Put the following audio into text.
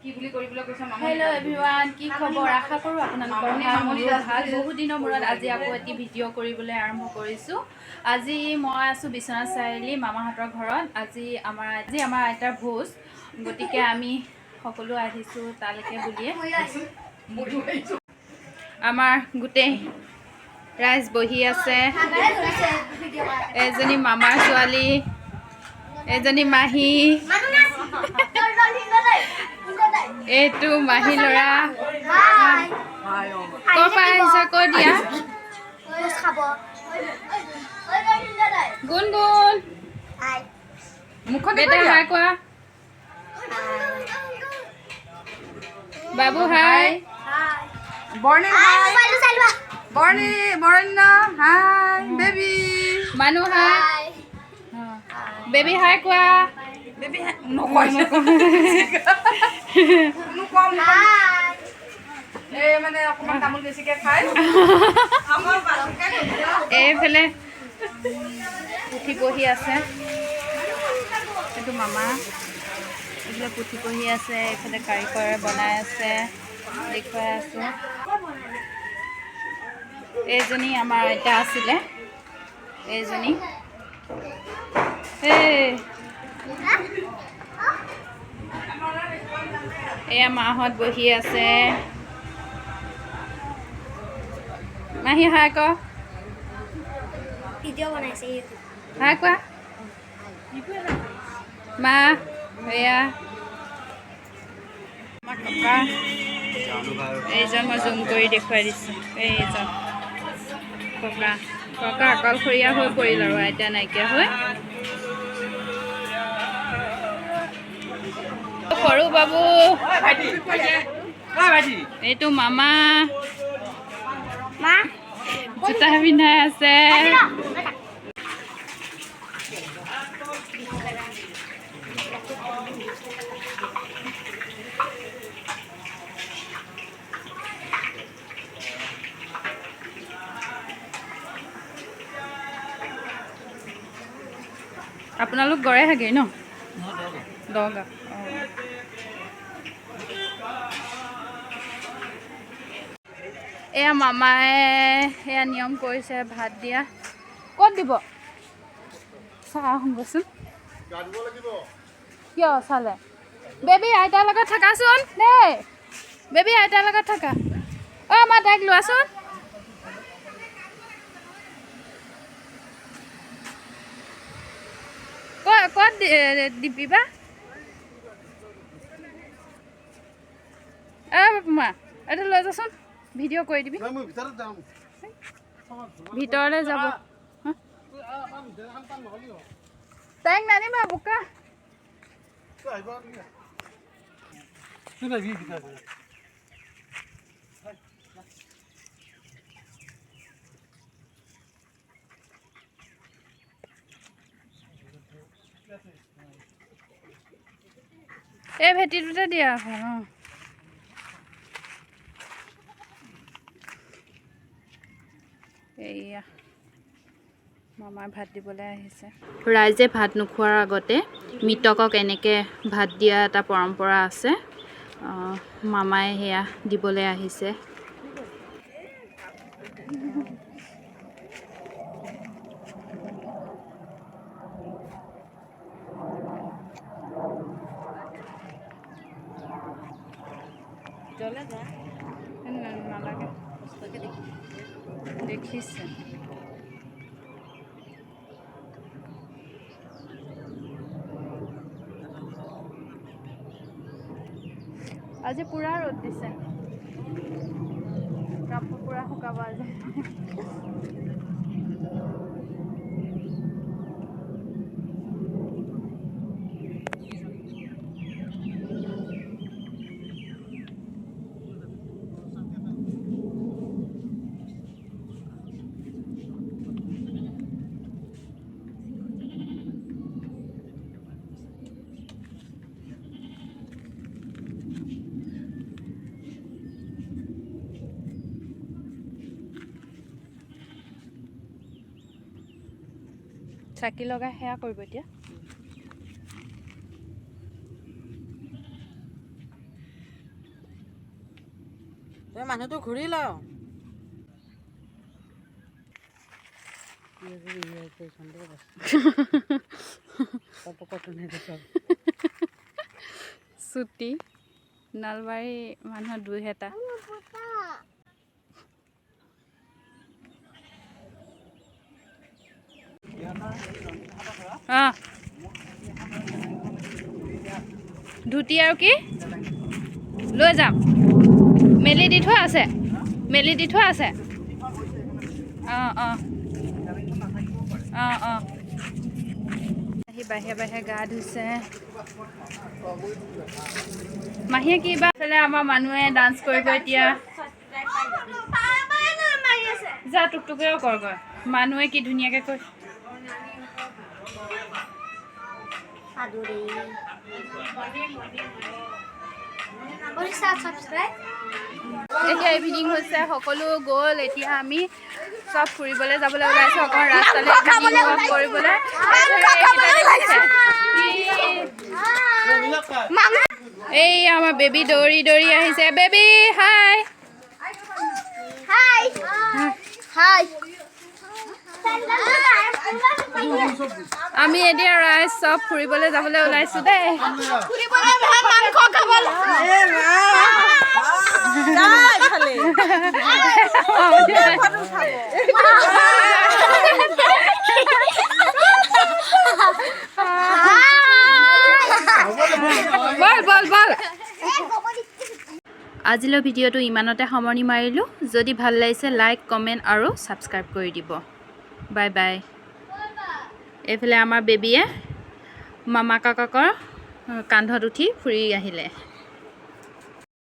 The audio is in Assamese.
হেল্ল' এভৰিৱান, কি খবৰ? আশা কৰোঁ আপোনালোকৰ ভাল, মোৰো ভাল। বহুত দিনৰ মূৰত আজি আকৌ এটি ভিডিঅ' কৰিবলৈ আৰম্ভ কৰিছোঁ। আজি মই আছোঁ বিশ্বনাথ চাৰিআলি মামাহঁতৰ ঘৰত। আজি আমাৰ আইতাৰ ভোজ, গতিকে আমি সকলো আহিছোঁ তালৈকে বুলিয়ে। আমাৰ গোটেই ৰাইজ বহি আছে। এজনী মামাৰ ছোৱালী, এজনী মাহী, এইটো মাহী ল'ৰা। ক'ৰ পৰা আহিছা কৈ দিয়া। গুণগুণ বেটা, হাই কোৱা। বাবু হাই। বৰ্ণিল হাই, বৰ্ণি, বৰণ্য হাই, বেবী। মানু হাই, বেবী হাই কোৱা। বেবী নকয়, কোনো কম এই মানে অকণমান তামোল বেছিকে খায়। এইফালে পুথি পঢ়ি আছে। এইটো মামা, এইফালে পুথি পঢ়ি আছে। এইফালে কাৰিকৰে বনাই আছে, দেখুৱাই আছোঁ। এইজনী আমাৰ আইতা আছিলে, এইজনী। এই এয়া মাহঁত বহি আছে। মাহী হাই ক। হাই কোৱা মা। এয়া আমাৰ ককা এইজন, মই জুম কৰি দেখুৱাই দিছোঁ। এইজন ককা। ককা অকলশৰীয়া হৈ পৰিল আৰু আইতা নাইকিয়া হৈ। সৰু বাবু, এইটো মামা, জোতা পিন্ধাই আছে। আপোনালোক গড়ে হাগে ন? দগাঁও। এয়া মামাই এয়া নিয়ম কৰিছে ভাত দিয়া। ক'ত দিব চাহ আহোঁগৈচোন। কিয় চালে? বেবী আইতাৰ লগত থাকাচোন দেই। বেবী আইতাৰ লগত থাকা। অ' মা, তাইক লোৱাচোন। ক'ত দিবি বা? মা, এইটো লৈ যাচোন, ভিডিঅ' কৰি দিবি। ভিতৰলৈ যাব। তাইক নানিবা, বোকা। এই ভেটিটোতে দিয়া ভাল। অঁ, এইয়া মামাই ভাত দিবলৈ আহিছে। ৰাইজে ভাত নোখোৱাৰ আগতে মৃতকক এনেকৈ ভাত দিয়া এটা পৰম্পৰা আছে। মামাই সেয়া দিবলৈ আহিছে। নালাগে, দেখিছে। আজি পুৰা ৰ'দ দিছে, কাপোৰ পুৰা শুকাব আজি। চাকি লগাই সেয়া কৰিব এতিয়া। তই মানুহটো ঘূৰি ল। ছুটি নলবাৰী মানুহৰ দুহেটা। অঁ, ধুতি আৰু কি লৈ যাম? মেলি দি থোৱা আছে, মেলি দি থোৱা আছে। অঁ অঁ অঁ অঁ আহি বাহিৰে বাহিৰে গা ধুইছে মাহীয়ে। কি বা এইফালে আমাৰ মানুহে ডান্স কৰিব এতিয়া। যা, টুকটুকেও কৰগৈ। মানুহে কি ধুনীয়াকৈ কৈ। এতিয়া ইভিনিং হৈছে, সকলো গ'ল। এতিয়া আমি চব ফুৰিবলৈ যাবলৈ ওলাইছোঁ, অকণ ৰাস্তালৈ ইভিনিং ৱাক কৰিবলৈ। এই আমাৰ বেবী দৌৰি দৌৰি আহিছে। Baby, hi. Hi hi. আমি এতিয়া ৰাইজ চব ফুৰিবলৈ যাবলৈ ওলাইছোঁ দেই। ফুৰিবলৈ নহয়, মাংস খাবলৈ। বল বল বল। আজিলৈ ভিডিঅ'টো ইমানতে সামৰণি মাৰিলোঁ। যদি ভাল লাগিছে, লাইক, কমেণ্ট আৰু ছাবস্ক্ৰাইব কৰি দিব। Bye bye. এইফালে আমাৰ বেবীয়ে মামা কাকাকৰ কান্ধত উঠি ফুৰি আহিলে।